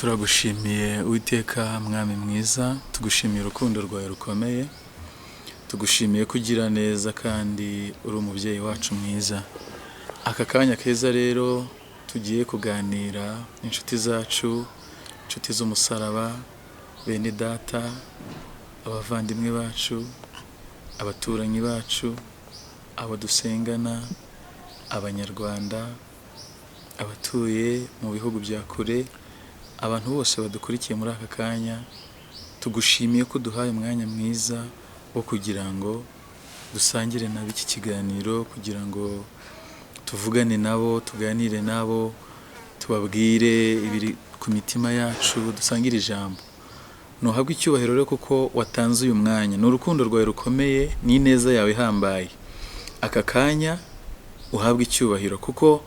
Turagushimiye Uwiteka Mwami mwiza, tugushimiye urukundo rwawe rukomeye, tugushimiye ko ugira neza kandi uri umubyeyi wacu mwiza. Aka kanya keza rero tugiye kuganira inshuti zacu, inshuti z'umusaraba, bene data, abavandimwe bacu, abaturanyi bacu, abo dusengana, abanyarwanda, abatuye mu bihugu bya kure, abantu bose badukurikiye muri aka kanya, tugushimiye ko uduhaye umwanya mwiza wo kugira ngo dusangire nabo iki kiganiro, kugira ngo tuvugane nabo, tuganire nabo, tubabwire ibiri ku mitima yacu, dusangire ijambo. Ntuhabwe icyubahiro rero kuko watanze uyu mwanya, ni urukundo rwawe rukomeye n'ineza yawe ihambaye. Aka kanya uhabwe icyubahiro kuko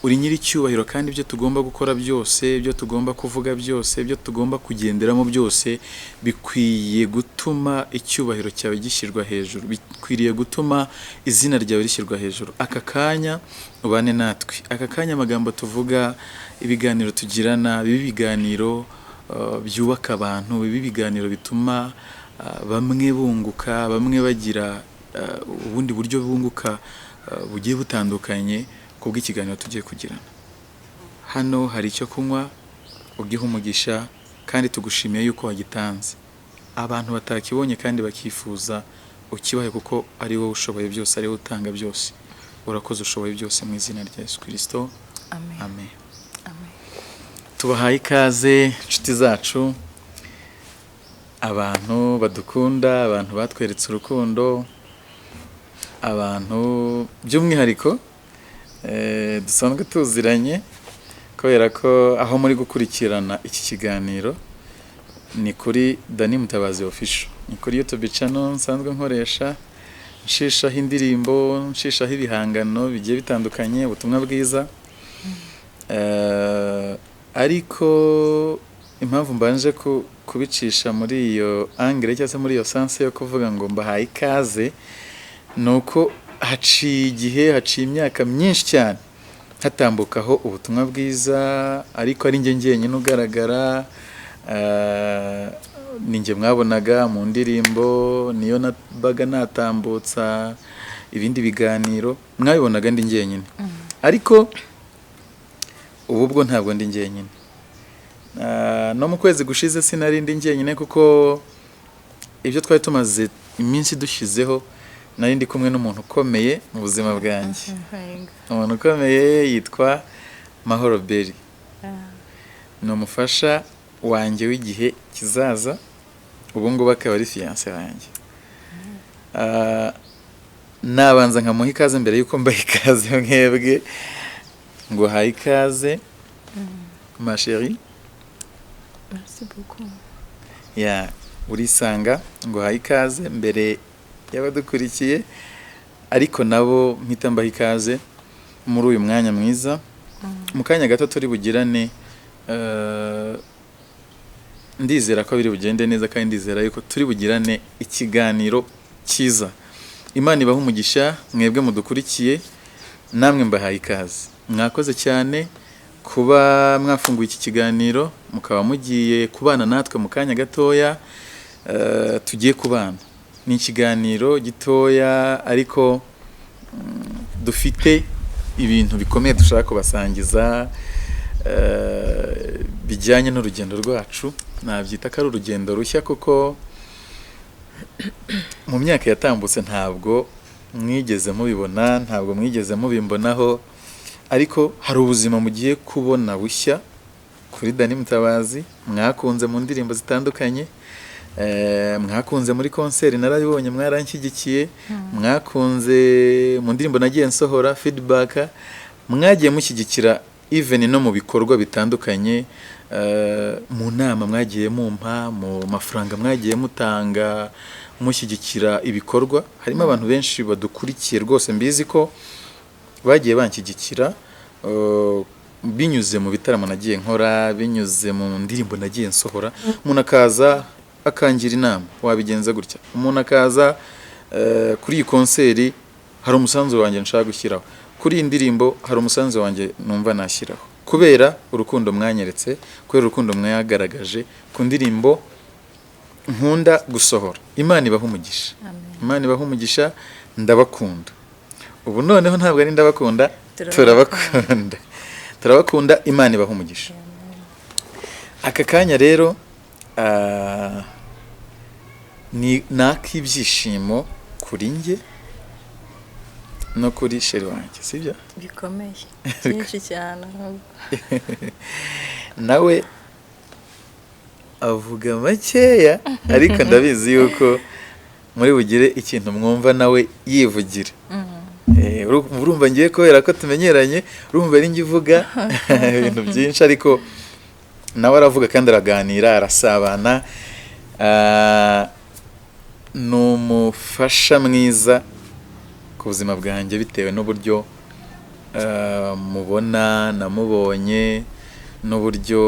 uri nyir'icyubahiro, kandi ibyo tugomba gukora byose, ibyo tugomba kuvuga byose, ibyo tugomba kugenderamo byose bikwiye gutuma icyubahiro cyawe gishyirwa hejuru, bikwiriye gutuma izina ryawe rishyirwa hejuru. Aka kanya ubane natwe, aka kanya amagambo tuvuga, ibiganiro tugirana, bibe ibiganiro byubaka abantu, bibe ibiganiro bituma bamwe bunguka, bamwe bagira ubundi buryo bunguka bugiye butandukanye kubw'ikiganiro tugiye kugirana. Hano hari icyo kunywa, ugihe umugisha kandi tugushimiye yuko wagitanze. Abantu batakibonye kandi bakifuza, ukibahe kuko ari wowe ushoboye byose, ari wowe utanga byose. Urakoze, ushoboye byose, mu izina rya Yesu Kirisito. Amen. Amen. Amen. Tubahaye ikaze inshuti zacu, abantu badukunda, abantu batweretse urukundo, abantu by'umwihariko dusanzwe tuziranye, kubera ko aho muri gukurikirana iki kiganiro ni kuri Dani Mutabazi Official, ni kuri YouTube channel nsanzwe nkoresha nshishaho indirimbo, nshishaho ibihangano bigiye bitandukanye, ubutumwa bwiza. Ariko impamvu mbanje kubicisha muri iyo angle cyangwa se muri iyo sens yo kuvuga ngo mbahaye ikaze, ni uko haciye igihe, haciye imyaka myinshi cyane hatambukaho ubutumwa bwiza ariko ari njye njyenyine ugaragara. Ni njye mwabonaga mu ndirimbo, niyo nabaga natambutsa ibindi biganiro, mwabibonaga ndi njyenyine. Ariko ubu bwo ntabwo ndi njyenyine. No mu kwezi gushize sinari ndi njyenyine, kuko ibyo twari tumaze iminsi dushyizeho, nari ndi kumwe n'umuntu ukomeye mu buzima bwanjye. Umuntu ukomeye yitwa Mahoro Berry, ni umufasha wanjye w'igihe kizaza, ubu ngubu akaba ari fiancé wanjye. Nabanza nkamuha ikaze mbere y'uko mbaha ikaze mwebwe. Ngo haye ikaze, ma chérie. Merci beaucoup. Ya, urisanga. Ngo haye ikaze mbere y'abadukurikiye, ariko nabo mpita mbaha ikaze muri uyu mwanya mwiza. Mu kanya gato turi bugirane, ndizera ko biri bugende neza kandi ndizera yuko turi bugirane ikiganiro cyiza. Imana ibahe umugisha mwebwe mudukurikiye, namwe mbahaye ikaze. Mwakoze cyane kuba mwafunguye iki kiganiro, mukaba mugiye kubana natwe mu kanya gatoya. Tugiye kubana, ni ikiganiro gitoya ariko dufite ibintu bikomeye dushaka kubasangiza bijyanye n'urugendo rwacu. Nabyita ko ari urugendo rushya, kuko mu myaka yatambutse ntabwo mwigeze mubibona, ntabwo mwigeze mubimbonaho, ariko hari ubuzima mugiye kubona bushya kuri Dani Mutabazi. Mwakunze mu ndirimbo zitandukanye, mwakunze muri concert, narabibonye, mwaranshyigikiye, mwakunze mu ndirimbo nagiye nsohora, feedback mwagiye mushyigikira, even no mu bikorwa bitandukanye, mu nama mwagiye mumpa, mu mafaranga mwagiye mutanga mushyigikira ibikorwa. Harimo abantu benshi badukurikiye rwose, mbizi ko bagiye banshyigikira binyuze mu bitaramo nagiye nkora, binyuze mu ndirimbo nagiye nsohora. Umuntu akaza akangira inama, wabigenza gutya. Umuntu akaza, kuri iyi concert hari umusanzu wanjye nshaka gushyiraho, kuri iyi ndirimbo hari umusanzu wanjye numva nashyiraho. Kubera urukundo mwanyeretse, kubera urukundo mwagaragaje ku ndirimbo nkunda gusohora. Imana ibaha umugisha. Amen. Imana ibaha umugisha, ndabakunda. Ubu noneho ntabwo ari ndabakunda, Turabakunda. turabakunda, turabakunda. Imana ibaha umugisha. Aka kanya rero ni ak'ibyishimo kuri njye no kuri chéri wanjye, sibyo? Bikomeye byinshi cyane ahubwo. Nawe avuga makeya, ariko ndabizi yuko muri bugire ikintu mwumva nawe yivugira. Urumva ngiye kubera ko tumenyeranye, urumva ari njye uvuga ibintu byinshi, ariko nawe aravuga kandi araganira, arasabana. Ni umufasha mwiza ku buzima bwanjye bitewe n'uburyo mubona namubonye n'uburyo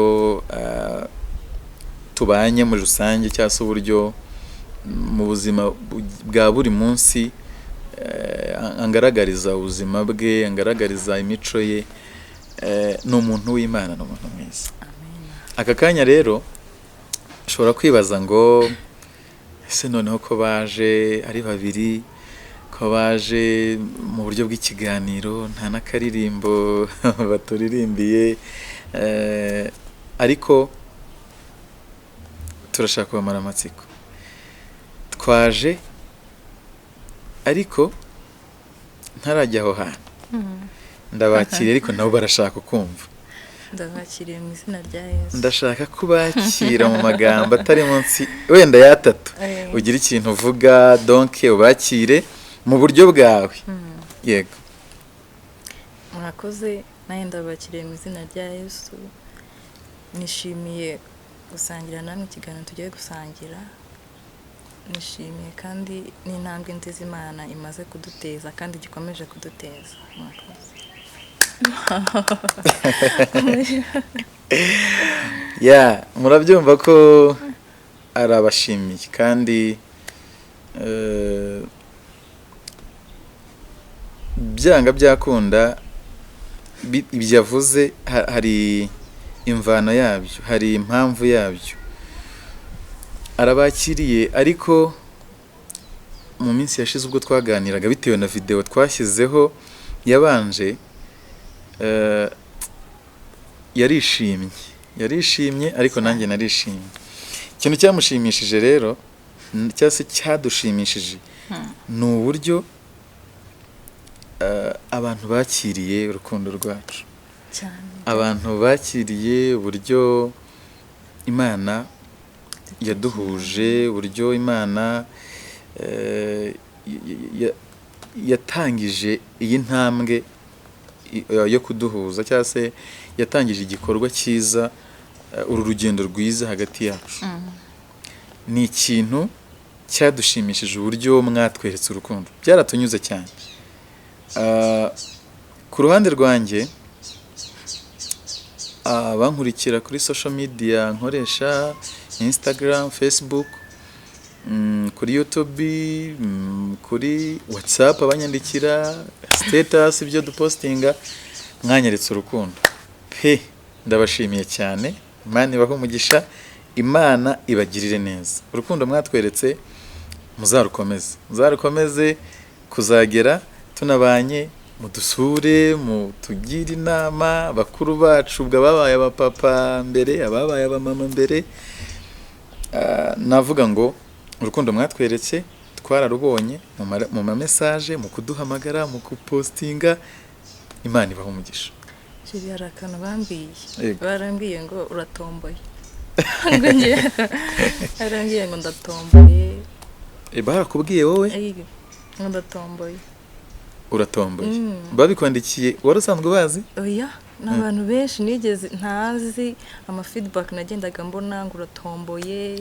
tubanye muri rusange, cyangwa se uburyo mu buzima bwa buri munsi angaragariza ubuzima bwe, angaragariza imico ye. Ni umuntu w'Imana, ni umuntu mwiza. Aka kanya rero ushobora kwibaza ngo ese noneho ko baje ari babiri, ko baje mu buryo bw'ikiganiro, nta n'akaririmbo baturirimbiye? Ariko turashaka kubamara amatsiko. Twaje, ariko ntarajya aho hantu, ndabakiriye, ariko nabo barashaka kumva. Ndabakiriye mu izina rya Yesu. Ndashaka kubakira mu magambo atari munsi wenda y'atatu. Ugira ikintu uvuga, donc ubakire mu buryo bwawe. Yego. Murakoze, nanjye ndabakiriye mu izina rya Yesu. Nishimiye gusangira namwe ikiganiro tugiye gusangira. Nishimiye kandi n'intambwe nziza Imana imaze kuduteza kandi gikomeje kuduteza. Murakoze. Ya, murabyumva ko arabashimiye kandi byanga byakunda ibyo avuze hari imvano yabyo, hari impamvu yabyo. Arabakiriye, ariko mu minsi yashize ubwo twaganiraga, bitewe na video twashyizeho yabanje, yarishimye, yarishimye, ariko nanjye narishimye. Ikintu cyamushimishije rero cyangwa se cyadushimishije ni uburyo abantu bakiriye urukundo rwacu, cyane. Abantu bakiriye uburyo Imana yaduhuje, uburyo Imana yatangije iyi ntambwe yo kuduhuza, cyangwa se yatangije igikorwa cyiza, uru rugendo rwiza hagati yacu. Ni ikintu cyadushimishije uburyo mwatweretse urukundo, byaratunyuze cyane. Ku ruhande rwanjye, abankurikira kuri social media nkoresha, Instagram, Facebook, kuri YouTube, kuri WhatsApp, abanyandikira status, ibyo dupostinga, mwanyeretse urukundo pe, ndabashimiye cyane. Imana ibahe umugisha, Imana ibagirire neza. Urukundo mwatweretse muzarukomeze, muzarukomeze kuzagera tunabanye. Mudusure, mutugire inama, bakuru bacu, ubwo ababaye abapapa mbere, ababaye abamama mbere. Navuga ngo urukundo mwatweretse twararubonye mu ma message, mu kuduhamagara, mu kupostinga. Imana ibaha umugisha. Chéri, hari akantu bambwiye. Yego. Barambwiye ngo uratomboye, ngo barambwiye ngo ndatomboye. Barakubwiye wowe? Ngo ndatomboye. Uratomboye? Babikwandikiye wari usanzwe ubazi? Oya, ni abantu benshi nigeze ntazi, ama feedback nagendaga mbona ngo uratomboye,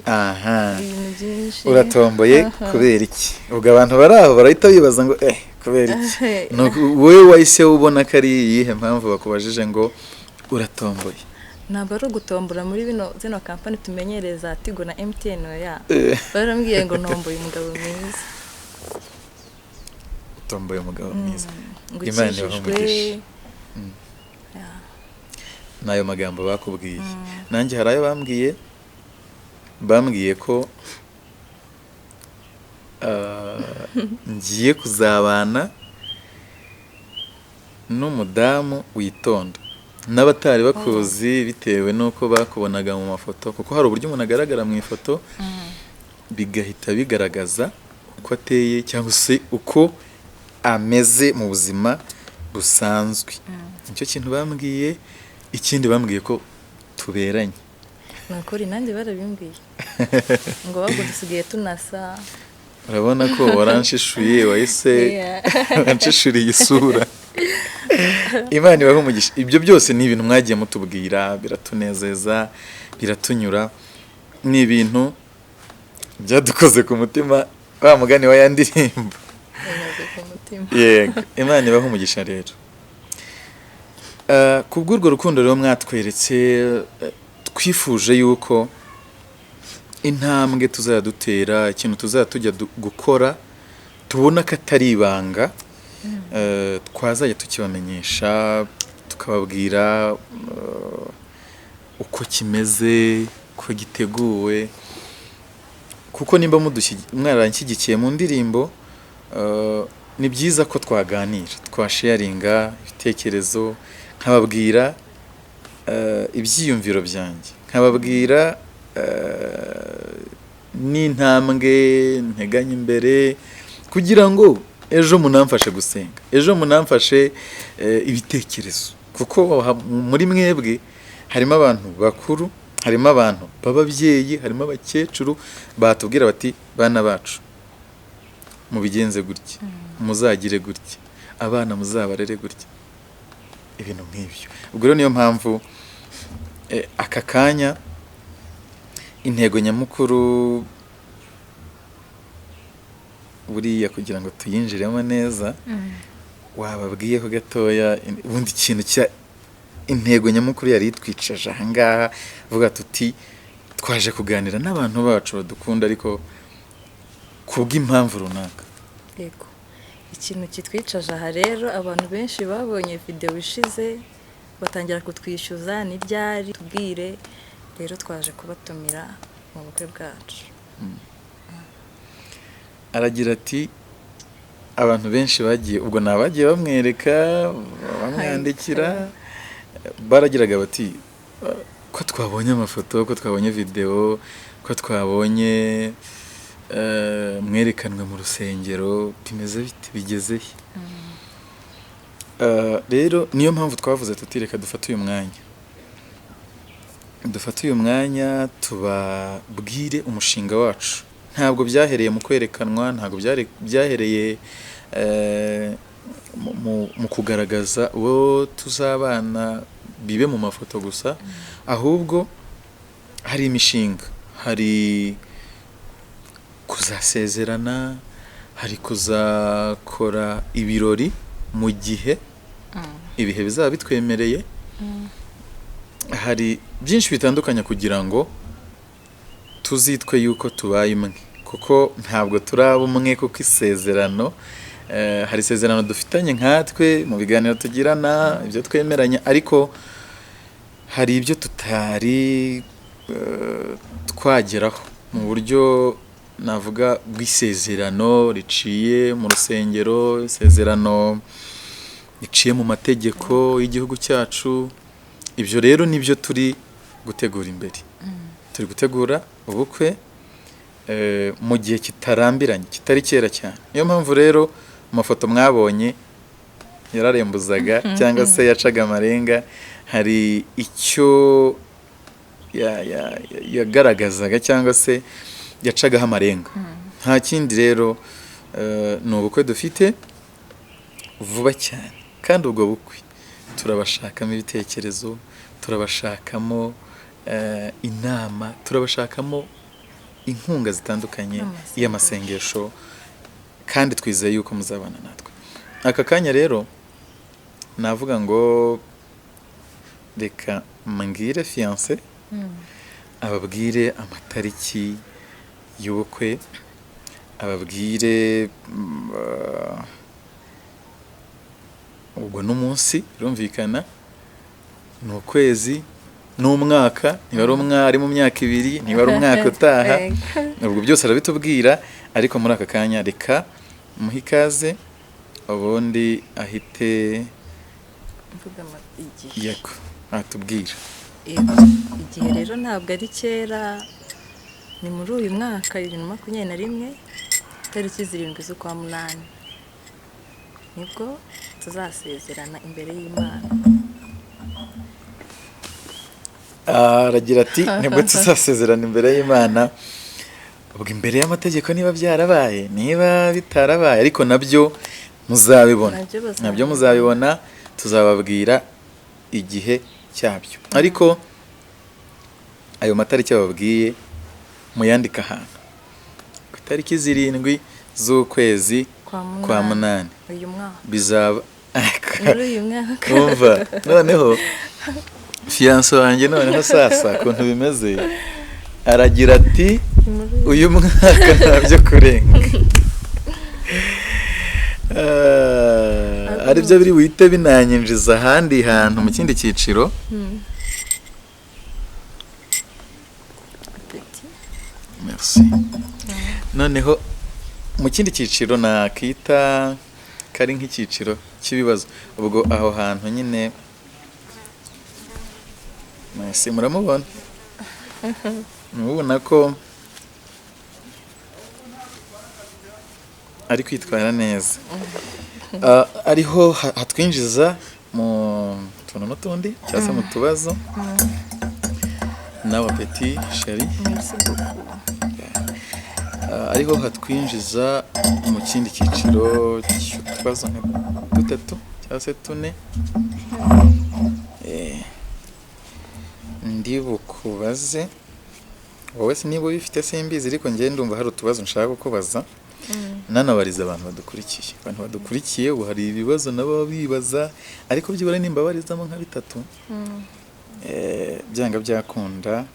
ibintu byinshi. Uratomboye? Aha. Kubera iki? Ubwo abantu bari aho barahita bibaza ngo kubera iki? Wowe wahise ubona ko ari iyihe mpamvu bakubajije ngo uratomboye? Ntabwo ari ugutombora muri bino zino kampani tumenyereza, Tigo na MTN, oya. Barambwiye ngo ntomboye umugabo mwiza. Utomboye umugabo mwiza. Ngo Imana ibahe ukijijwe. umugisha. N'ayo magambo bakubwiye, nanjye hari ayo bambwiye. Bambwiye ko ngiye kuzabana n'umudamu witonda. N'abatari bakuzi, bitewe n'uko bakubonaga mu mafoto, kuko hari uburyo umuntu agaragara mu ifoto bigahita bigaragaza uko ateye cyangwa se uko ameze mu buzima busanzwe. Nicyo kintu bambwiye. Ikindi bambwiye ko tuberanye. Ni ukuri, nanjye barabimbwiye ngo ahubwo dusigaye tunasa. Urabona ko waranshishuye, wahise wanshishuriye isura. Imana ibahe umugisha. Ibyo byose ni ibintu mwagiye mutubwira, biratunezeza, biratunyura, ni ibintu byadukoze ku mutima, wa mugani wa ya ndirimbo. Binyuze ku mutima. Yego, Imana ibahe umugisha rero. Kubw'urwo rukundo rero mwatweretse, twifuje yuko intambwe tuzajya dutera, ikintu tuzajya tujya gukora tubona ko atari ibanga, twazajya tukibamenyesha, tukababwira uko kimeze, uko giteguwe, kuko nimba mwaranshyigikiye mu ndirimbo, ni byiza ko twaganira, twasharinga ibitekerezo, nkababwira ibyiyumviro byanjye, nkababwira n'intambwe nteganya imbere, kugira ngo ejo munamfashe gusenga, ejo munamfashe ibitekerezo, kuko muri mwebwe harimo abantu bakuru, harimo abantu b'ababyeyi, harimo abakecuru batubwira bati: "Bana bacu, mubigenze gutya, muzagire gutya, abana muzabarere gutya," ibintu nk'ibyo. Ubwo rero niyo mpamvu aka kanya intego nyamukuru buriya, kugira ngo tuyinjiremo neza, wababwiyeho gatoya ubundi ikintu cya intego nyamukuru yari itwicaje ahangaha, vuga tuti twaje kuganira n'abantu bacu badukunda, ariko kubw'impamvu runaka. Yego, ikintu kitwicaje aha rero, abantu benshi babonye videwo ishize batangira kutwishyuza: "Ni ryari? Tubwire." Rero twaje kubatumira mu bukwe bwacu. Aragira ati abantu benshi bagiye, ubwo ni abagiye bamwereka, bamwandikira, baragiraga bati: "Ko twabonye amafoto, ko twabonye videwo, ko twabonye mwerekanwe mu rusengero, bimeze bite? Bigeze he?" Rero niyo mpamvu twavuze tuti reka dufate uyu mwanya, dufate uyu mwanya tubabwire umushinga wacu. Ntabwo byahereye mu kwerekanwa, ntabwo byahereye mu kugaragaza uwo tuzabana bibe mu mafoto gusa, ahubwo hari imishinga, hari kuzasezerana, hari kuzakora ibirori mu gihe ibihe bizaba bitwemereye, hari byinshi bitandukanye kugira ngo tuzitwe yuko tubaye umwe, kuko ntabwo turaba umwe, kuko isezerano, hari isezerano dufitanye nkatwe mu biganiro tugirana, ibyo twemeranya, ariko hari ibyo tutari twageraho mu buryo navuga bw'isezerano riciye mu rusengero, isezerano riciye mu mategeko y'igihugu cyacu. Ibyo rero nibyo turi gutegura imbere. Turi gutegura ubukwe mu gihe kitarambiranye, kitari kera cyane. Niyo mpamvu rero mu mafoto mwabonye yararembuzaga cyangwa se yacaga amarenga, hari icyo yagaragazaga cyangwa se yacagaho amarenga. Nta kindi rero, ni ubukwe dufite vuba cyane, kandi ubwo bukwe turabashakamo ibitekerezo, turabashakamo inama, turabashakamo inkunga zitandukanye N'amasengesho. y'amasengesho, kandi twizeye yuko muzabana natwe. Aka kanya rero navuga ngo reka mbwire fiancé ababwire amatariki y'ubukwe, ababwire ubwo n'umunsi birumvikana. Ni ukwezi, n'umwaka, niba ari umwari mu myaka 2, niba ari umwaka utaha, ubwo byose arabitubwira. Ariko muri aka kanya reka muhe ikaze, ubundi ahite Mvuga igihe. Yego, atubwira. Yego. Igihe rero ntabwo ari kera, ni muri uyu mwaka 2021, tariki 7 z'ukwa munani, nibwo tuzasezerana imbere y'Imana. Aragira ati nibwo tuzasezerana imbere y'Imana. Ubwo imbere y'amategeko niba byarabaye, niba bitarabaye, ariko nabyo muzabibona. Nabyo bazabibona. Nabyo muzabibona, tuzababwira igihe cyabyo. Ariko ayo matariki bababwiye muyandike ahantu, ku itariki 7 z'ukwezi Kwa kwa munani uyu mwaka. Bizaba Muri uyu mwaka. Umva, noneho fiancé wanjye, noneho sasa ukuntu bimeze, aragira ati Muri uyu mwaka ntabyo kurenga. Aribyo biri buhite binanyinjiza ahandi hantu mu kindi cyiciro. Petit. Merci. Noneho mu kindi cyiciro nakita kari nk'icyiciro cy'ibibazo, ubwo aho hantu nyine mwese muramubona, murabona ko ari kwitwara neza. Ariho hatwinjiza mu tuntu n'utundi cyangwa se mu tubazo. Nawe petit chéri. Merci beaucoup. Ariho hatwinjiza mu kindi cyiciro cy'utubazo nka dutatu cyangwa se tune. Ndi bukubaze wowe, niba ubifite simbizi, ariko njye ndumva hari utubazo nshaka kukubaza, nanabariza abantu badukurikiye. Abantu badukurikiye ubu hari ibibazo nabo baba bibaza, ariko byibura nimbabarizamo nka bitatu, byanga byakunda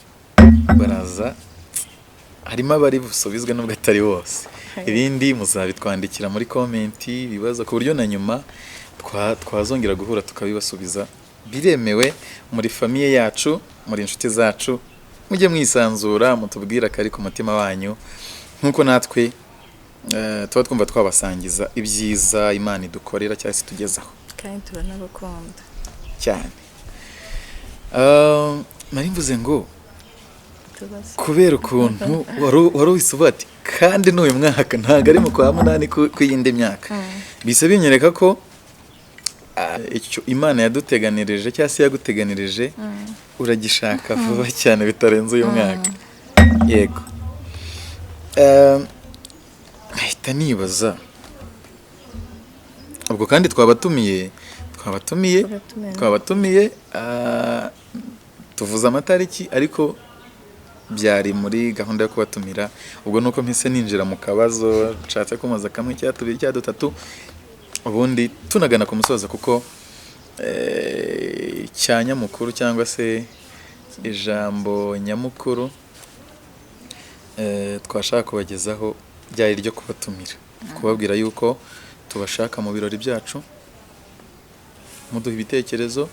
baraza, harimo abari busubizwe nubwo atari bose. Ibindi muzabitwandikira muri comment, ibibazo, ku buryo na nyuma twazongera guhura tukabibasubiza. Biremewe muri famille yacu, muri inshuti zacu, mujye mwisanzura mutubwire akari ku mutima wanyu, nk'uko natwe tuba twumva twabasangiza ibyiza Imana idukorera cyangwa se itugezaho. Kandi turanabakunda. Cyane. Nari mvuze ngo Tubazo. kubera ukuntu wari uhise uvuga ati kandi n'uyu mwaka ntabwo ari mu kwa munani kw'iyindi myaka, bise binyereka ko icyo Imana yaduteganirije cyangwa se yaguteganirije uragishaka vuba cyane bitarenze uyu mwaka. Yego. Nkahita nibaza, ubwo kandi twabatumiye, twabatumiye, Twabatumiye. twabatumiye, tuvuze amatariki, ariko byari muri gahunda yo kubatumira. Ubwo nuko mpise ninjira mu kabazo nshatse kumaza kamwe cyangwa tubiri cyangwa dutatu, ubundi tunagana ku musozo, kuko cya nyamukuru cyangwa se ijambo nyamukuru twashaka kubagezaho ryari iryo kubatumira, kubabwira yuko tubashaka mu birori byacu, muduha ibitekerezo,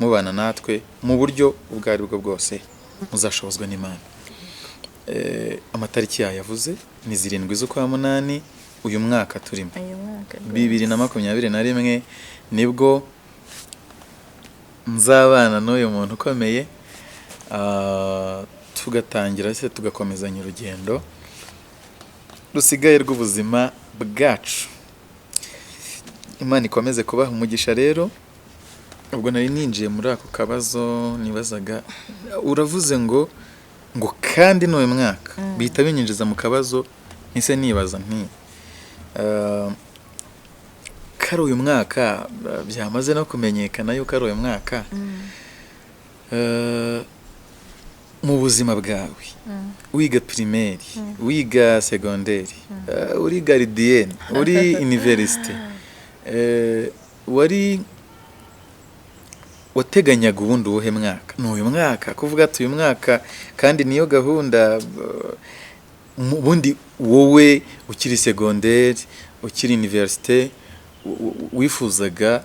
mubana natwe mu buryo ubwo ari bwo bwose muzashobozwa n'Imana. Amatariki yayavuze ni 7 z'ukwa munani uyu mwaka turimo, Uyu mwaka rwose. 2021, nibwo nzabana n'uyu muntu ukomeye, tugatangira se tugakomezanya urugendo rusigaye rw'ubuzima bwacu. Imana ikomeze kubaha umugisha. Rero ubwo nari ninjiye muri ako kabazo nibazaga, uravuze ngo kandi n'uyu mwaka, bihita binyinjiza mu kabazo mpise nibaza nti kari uyu mwaka, byamaze no kumenyekana yuko ari uyu mwaka. Mu buzima bwawe, wiga primaire, wiga secondaire, uri gardienne, uri université, wari wateganyaga ubundi uwuhe mwaka? Ni uyu mwaka kuvuga ati uyu mwaka kandi niyo gahunda? Ubundi wowe ukiri secondaire, ukiri université, wifuzaga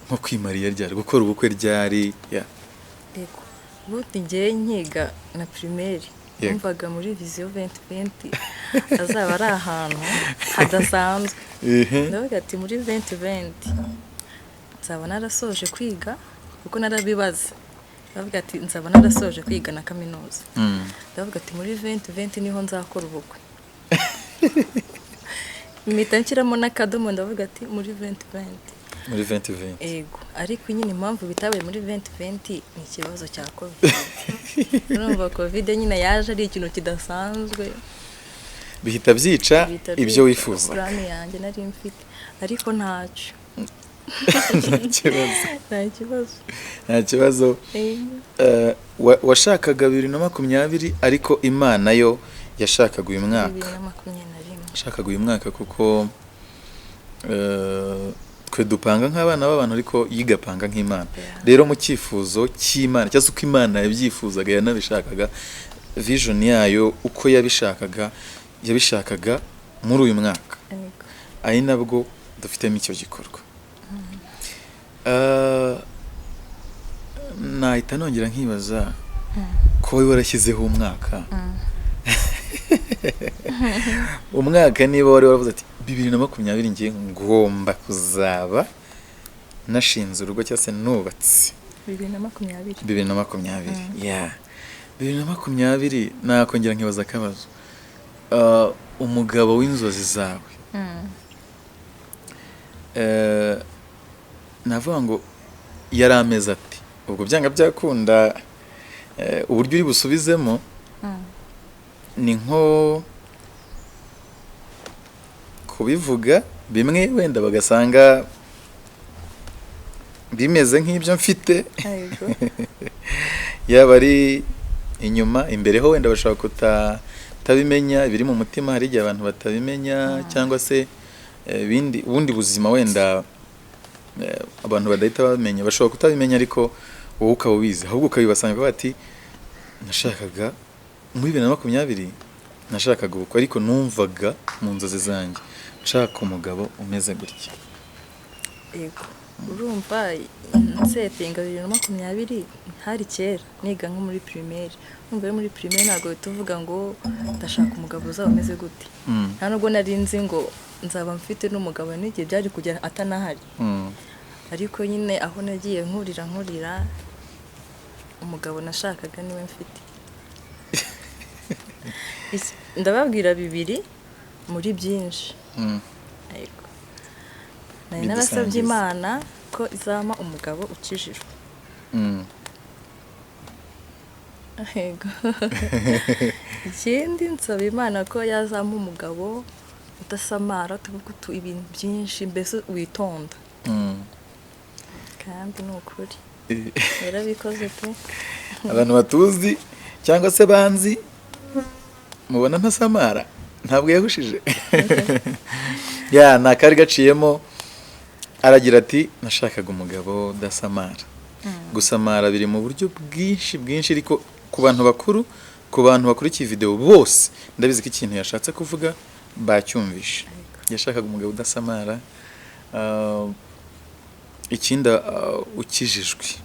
nko kwimariya ryari, gukora ubukwe ryari ya? Yego, ubundi ngewe nkiga na primaire, numvaga muri vision 2020 azaba ari ahantu hadasanzwe. Ndavuga ati muri 2020 nzaba narasoje kwiga, kuko narabibaza. Ndavuga ati nzaba narasoje kwiga na kaminuza. Ndavuga ati muri 2020 niho nzakora ubukwe. Mpita nshyiramo n'akadomo, ndavuga ati muri 2020. Muri 2020. Ego, ariko nyine impamvu bitabaye muri 2020 ni ikibazo cya Covid. Urumva Covid nyine yaje ari ikintu kidasanzwe. Bihita byica bihita ibyo byica wifuza. Plan yanjye nari mfite, ariko ntacyo. Nta kibazo. Nta kibazo. Nta kibazo. Ego. Washakaga 2020, ariko Imana yo yashakaga uyu mwaka. 2021. Yashakaga uyu mwaka kuko twe dupanga nk'abana b'abantu, ariko yigapanga nk'Imana. Rero mu cyifuzo cy'Imana, cyangwa se uko Imana yabyifuzaga, yanabishakaga, vision yayo uko yabishakaga, yabishakaga muri uyu mwaka. Ari nabwo dufitemo icyo gikorwa. Nahita nongera nkibaza ko wowe warashyizeho umwaka, umwaka niba wari waravuze ati 2020 ngiye ngomba kuzaba nashinze urugo cyangwa se nubatse. 2020. 2020, yeah, 2020. Nakongera nkibaza akabazo. Umugabo w'inzozi zawe, navuga ngo yari ameze ati? Ubwo byanga byakunda, uburyo uri busubizemo ni nko kubivuga bimwe wenda bagasanga bimeze nk'ibyo mfite, yaba ari inyuma, imbere ho wenda bashobora kutabimenya. Ibiri mu mutima hari igihe abantu batabimenya, cyangwa se ibindi, ubundi buzima wenda abantu badahita bamenya, bashobora kutabimenya, ariko wowe ukaba ubizi, ahubwo ukabibasanga bati nashakaga muri 2020, nashakaga ubukwe, ariko numvaga mu nzozi zanjye nshaka umugabo umeze gutya. Yego, urumva nsetinga 2020 hari kera, niga nko muri primaire. Urumva rero muri primaire ntabwo uhita uvuga ngo ndashaka umugabo uzaba umeze gute. Nta nubwo nari nzi ngo nzaba mfite n'umugabo, n'igihe byari kugera atanahari. Ariko nyine aho nagiye nkurira nkurira, umugabo nashakaga niwe mfite. Ndababwira bibiri muri byinshi. Yego. Nari narasabye Bidusangize. Imana ko izampa umugabo ukijijwe. Yego. Ikindi nsaba Imana ko yazampa umugabo udasamara, utavuga ibintu byinshi, mbese witonda. Kandi ni ukuri yarabikoze pe. Abantu batuzi cyangwa se banzi mubona ntasamara, ntabwo yahushije ya ni akari gaciyemo. Aragira ati nashakaga umugabo udasamara. Gusamara biri mu buryo bwinshi bwinshi, ariko ku bantu bakuru, ku bantu bakurikiye video bose, ndabizi ko ikintu yashatse kuvuga bacyumvishe. Yashakaga umugabo udasamara. Ikindi, ukijijwe.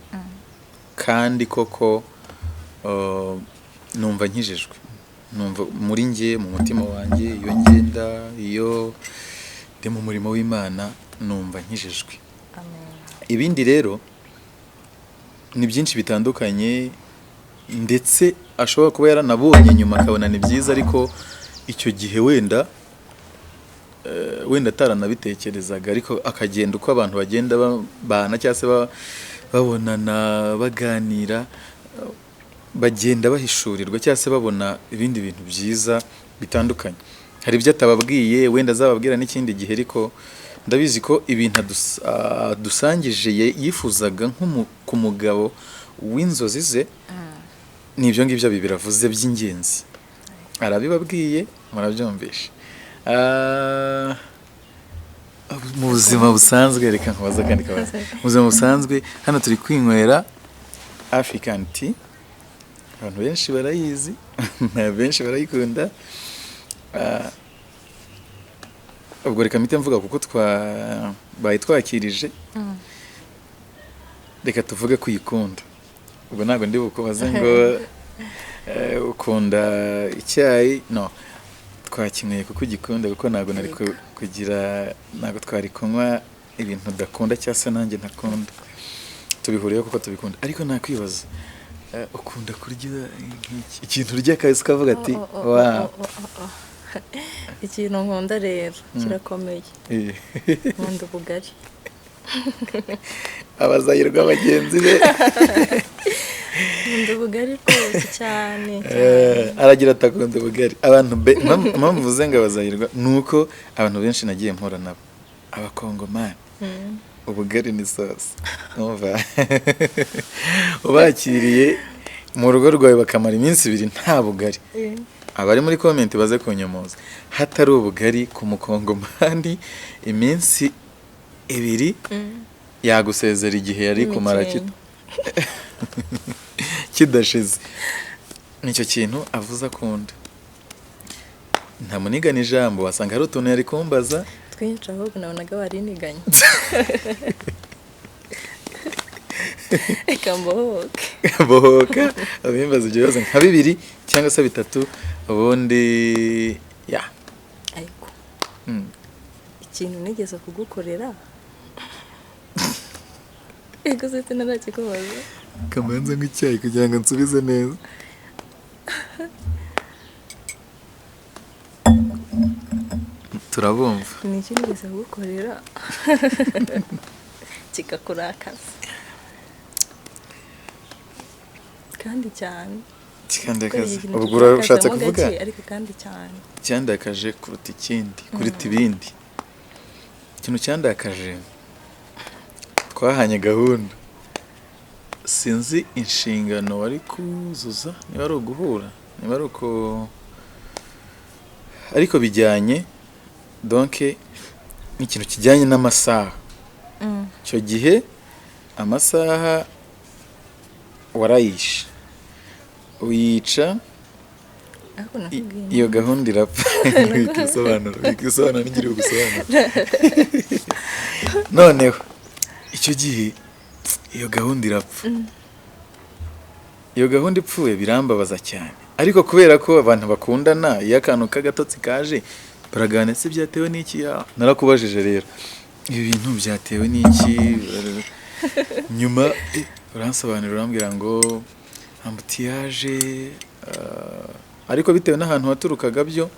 Kandi koko numva nkijijwe, numva muri njye, mu mutima wanjye, iyo ngenda, iyo ndi mu murimo w'Imana, numva nkijijwe. Amen. Ibindi rero ni byinshi bitandukanye, ndetse ashobora kuba yaranabonye nyuma akabona ni byiza, ariko icyo gihe wenda wenda ataranabitekerezaga, ariko akagenda uko abantu bagenda babana cyangwa se babonana, baganira, bagenda bahishurirwa cyangwa se babona ibindi bintu byiza bitandukanye. Hari ibyo atababwiye, wenda azababwira n'ikindi gihe, ariko ndabizi ko ibintu adusangije yifuzaga ku mugabo w'inzozi ze ni ibyo ngibyo bibiri avuze by'ingenzi. Arabibabwiye, murabyumvishe. Mu buzima busanzwe, reka nkubaze akandi kabazo. Mu buzima busanzwe, hano turi kwinywera African tea, abantu benshi barayizi, benshi barayikunda. Ubwo reka mpite mvuga kuko twabaye twakirije, reka tuvuge ko uyikunda. Ubwo ntabwo ndi bukubaze ngo ukunda icyayi. No twakinyweye kuko ugikunda, kuko ntabwo nari kugira, ntabwo twari kunywa ibintu udakunda cyangwa se nanjye ntakunda. Tubihuriyeho kuko tubikunda. Ariko nakwibaza, ukunda kurya nk'iki? Ikintu urya kabisa ukavuga ati Oh, oh, oh, wow. oh, oh, oh, oh. Ikintu nkunda rero kirakomeye. Nkunda ubugari. Abazayirwa bagenzi be. Nkunda ubugari rwose cyane cyane. Aragira ati akunda ubugari. Abantu impamvu mvuze ngo abazayirwa ni uko abantu benshi nagiye mpura nabo, abakongomani, ubugari ni sauce. Umva, ubakiriye mu rugo rwawe bakamara iminsi 2 nta bugari, abari muri comment baze kunyomoza, hatari ubugari ku mukongomani iminsi 2, yagusezera igihe yari kumara N'imikenke. kidashize. Nicyo kintu avuze akunda. Ntamunigana ijambo, wasanga hari utuntu yari kumbaza. Twinshi ahubwo, nabonaga wariniganye. Reka mbohoke. Bohoka, abimbaza ibyo bibazo nka 2 cyangwa se 3, ubundi ya. Ariko ikintu nigeze kugukorera, ego se narakikubaza. Kamanza nk'icyayi kugira ngo nsubize neza. Turabumva. Ni iki nigeze kugukorera kikakurakaza kandi cyane? Kikandakaza? Ikintu Ubwo urashatse kikurakazamo kuvuga gake, ariko kandi cyane. Cyandakaje kuruta ikindi, kuruta ibindi. Ikintu cyandakaje, twahanye gahunda, sinzi inshingano wari kuzuza, niba ari uguhura, niba ari uko, ariko bijyanye donc n'ikintu kijyanye n'amasaha. Icyo gihe amasaha warayishe, uyica. Ariko nakubwiye. Iyo gahunda irapfa. Wikisobanura, wikisobanura, ntigire ugusobanura. Noneho icyo gihe iyo gahunda irapfa. Iyo gahunda ipfuye birambabaza cyane, ariko kubera ko abantu bakundana, iyo akantu k'agatotsi kaje baraganira, se byatewe n'iki? Ya, narakubajije rero, ibi bintu byatewe n'iki? Nyuma uransobanurira, urambwira ngo embouteillage, ariko bitewe n'ahantu waturukaga, byo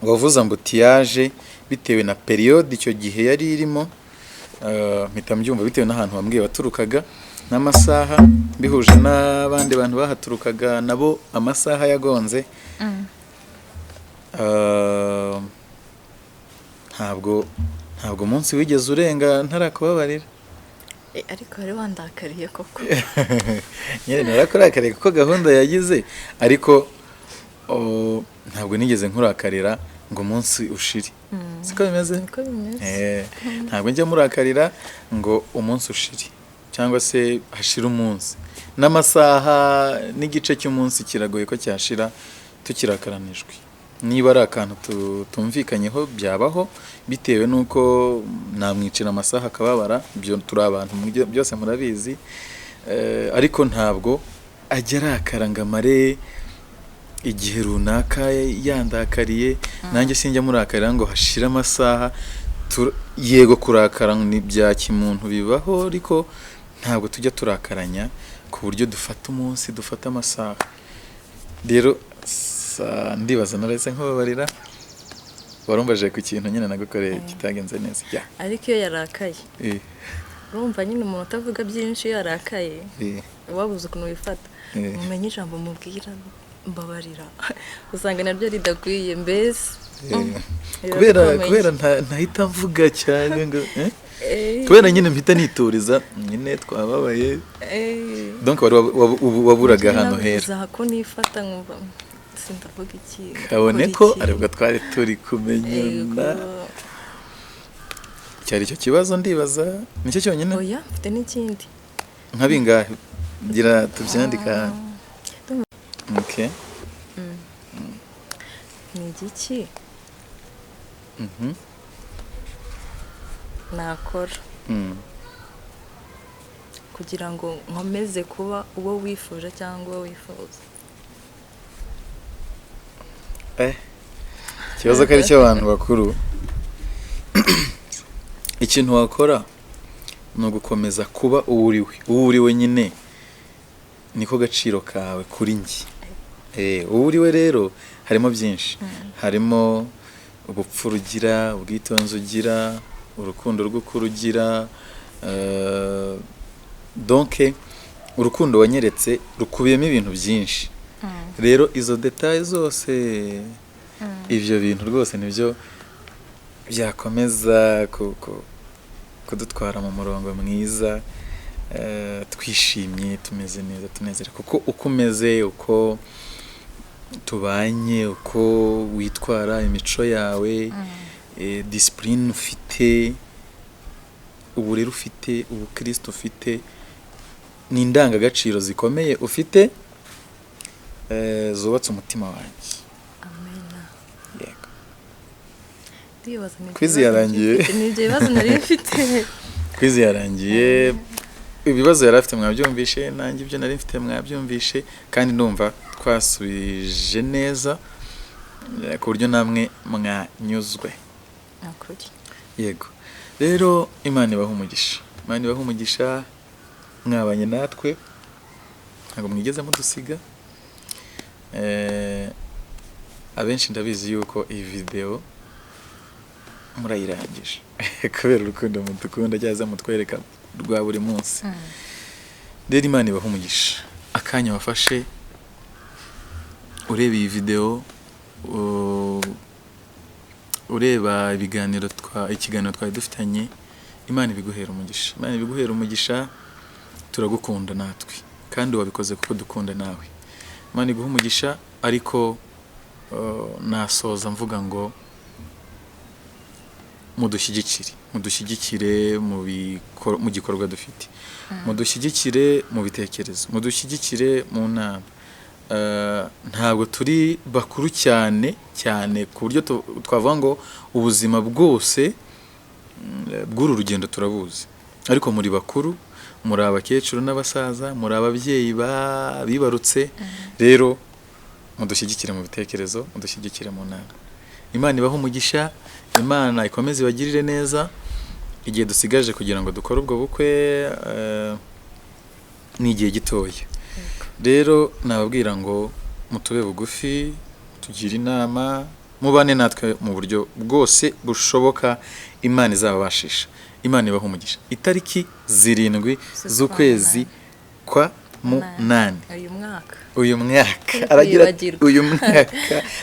wavuze embouteillage bitewe na période icyo gihe yari irimo, mpita mbyumva bitewe n'ahantu wambwiye waturukaga n'amasaha, bihuje n'abandi bantu bahaturukaga nabo amasaha yagonze. Ntabwo umunsi wigeze urenga ntarakubabarira. Ariko wari wandakariye koko. Nyine narakurakariye kuko gahunda yagize, ariko ntabwo nigeze nkurakarira ngo umunsi ushire. Siko bimeze? Niko bimeze. Ntabwo njya murakarira ngo umunsi ushire cyangwa se hashire umunsi n'amasaha n'igice cy'umunsi, kiragoye ko cyashira tukirakaranijwe. Niba ari akantu tumvikanyeho byabaho, bitewe n'uko namwicira amasaha akababara, ibyo turi abantu byose murabizi. Ariko ntabwo ajya arakara ngo amare igihe runaka yandakariye, nanjye sinjya murakarira ngo hashire amasaha. Yego, kurakara ni bya kimuntu, bibaho, ariko ntabwo tujya turakaranya ku buryo dufata umunsi, dufata amasaha. Rero ndibaza narahise nkubabarira. Warumbaje ku kintu nyine nagukoreye kitagenze neza. Ya. Ariko iyo yarakaye, urumva nyine umuntu utavuga byinshi iyo yarakaye, wabuze ukuntu wifata, mumenye ijambo mubwira mbabarira, usanga naryo ridakwiye mbese. Biba Kubera bikomeye. kubera ntahita mvuga cyane ngo kubera nyine mpita nituriza, nyine twababaye. Donc wari waburaga ahantu hera. Nabuze ko nifata nkumva sindavuga iki, Kabone ndakora ko iki. aribwo twari turi kumenyana. Yego. Cyari icyo kibazo, ndibaza nicyo cyonyine. Oya, mfite n'ikindi. Nka bingahe? Gira tubyandika ahantu. Okay. Ni igiki nakora Kugira ngo nkomeze kuba uwo wifuje cyangwa uwo wifuza. Ikibazo ko ari cy'abantu bakuru. Ikintu wakora ni ugukomeza kuba uwo uriwe. Uwo uriwe nyine niko gaciro kawe kuri njye. Uwo uriwe rero harimo byinshi, harimo ubupfura ugira, ubwitonzi ugira, urukundo rw'ukuri ugira. Donc urukundo wanyeretse rukubiyemo ibintu byinshi. Rero izo détails zose, ibyo bintu rwose nibyo byakomeza kudutwara mu murongo mwiza, twishimye, tumeze neza, tunezerewe, kuko uko umeze, uko tubanye, uko witwara, imico yawe, discipline ufite, uburere ufite, ubukristo ufite, ni indangagaciro zikomeye ufite, zubatse umutima wanjye. Amena. Yego. Ndibaza ni ibyo Quiz bibazo yarangiye. nari mfite. Ni ibyo bibazo nari mfite. Quiz yarangiye. Ibibazo yari afite mwabyumvishe, nanjye ibyo nari mfite mwabyumvishe, kandi ndumva twasubije neza, ku buryo namwe mwanyuzwe. Ni ukuri. Yego, rero Imana ibaha umugisha, Imana ibaha umugisha. Mwabanye natwe, ntabwo mwigeze mudusiga. Abenshi ndabizi yuko iyi video murayirangije kubera urukundo mudukunda cyangwa se mutwereka rwa buri munsi. Rero Imana ibaha umugisha. Akanya wafashe ureba iyi video, ureba ibiganiro twa ikiganiro twari dufitanye, Imana ibiguhera umugisha, Imana ibiguhera umugisha. Turagukunda natwe, kandi wabikoze kuko dukunda nawe. Imana iguha umugisha. Ariko nasoza mvuga ngo mudushyigikire, mudushyigikire mu gikorwa dufite, mudushyigikire mu bitekerezo, mudushyigikire mu nama. Ntabwo turi bakuru cyane cyane ku buryo twavuga ngo ubuzima bwose bw'uru rugendo turabuzi, ariko muri bakuru, muri abakecuru n'abasaza, muri ababyeyi bibarutse. Rero mudushyigikire mu bitekerezo, mudushyigikire mu nama. Imana ibahe umugisha, Imana ikomeze ibagirire neza. Igihe dusigaje kugira ngo dukore ubwo bukwe ni igihe gitoya. Rero nababwira ngo mutube bugufi, tugire inama, mubane natwe mu buryo bwose bushoboka Imana izababashisha. Imana ibahe umugisha. Itariki 7 z'ukwezi kwa munani Uyu mwaka. Uyu mwaka. Turi Aragira ati, kwibagirwa. Uyu mwaka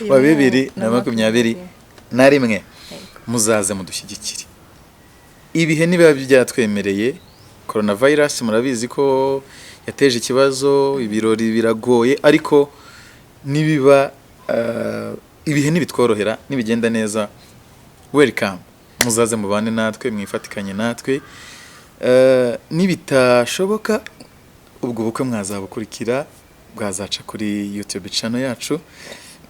Uyu wa bibiri mwaka na 21. Muzaze mudushyigikire. Ibihe nibiba byatwemereye. Coronavirus murabizi ko yateje ikibazo, ibirori biragoye, ariko nibiba ibihe nibitworohera, nibigenda neza, welcome, muzaze mubane natwe, mwifatikanye natwe. Nibitashoboka ubwo bukwe mwazabukurikira, bwazaca kuri YouTube channel yacu,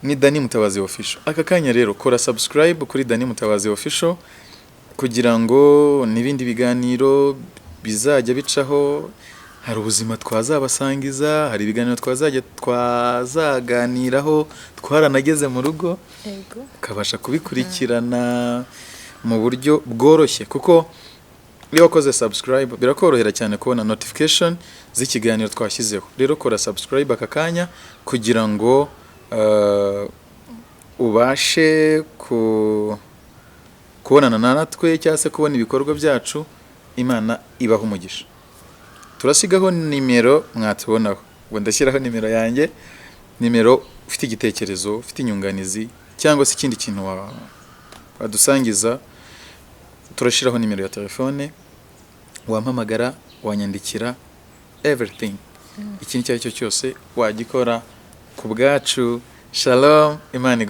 ni Dani Mutabazi Official. Aka kanya rero kora subscribe kuri Dani Mutabazi Official kugira ngo n'ibindi biganiro bizajya bicaho. Hari ubuzima twazabasangiza, hari ibiganiro twazajya twazaganiraho twaranageze mu rugo, ukabasha kubikurikirana mu buryo bworoshye, kuko iyo wakoze subscribe birakorohera cyane kubona notification z'ikiganiro twashyizeho. Rero kora subscribe aka kanya kugira ngo ubashe kubonana natwe cyangwa se kubona ibikorwa byacu. Imana ibaha umugisha. Turasigaho nimero mwatubonaho. Ubwo ndashyiraho nimero yanjye, nimero ufite igitekerezo, ufite inyunganizi cyangwa se ikindi kintu wadusangiza, turashyiraho nimero ya telefone, wampamagara, wanyandikira, everything, ikintu icyo ari cyo cyose wagikora ku bwacu. Shalom, Imana iguhe.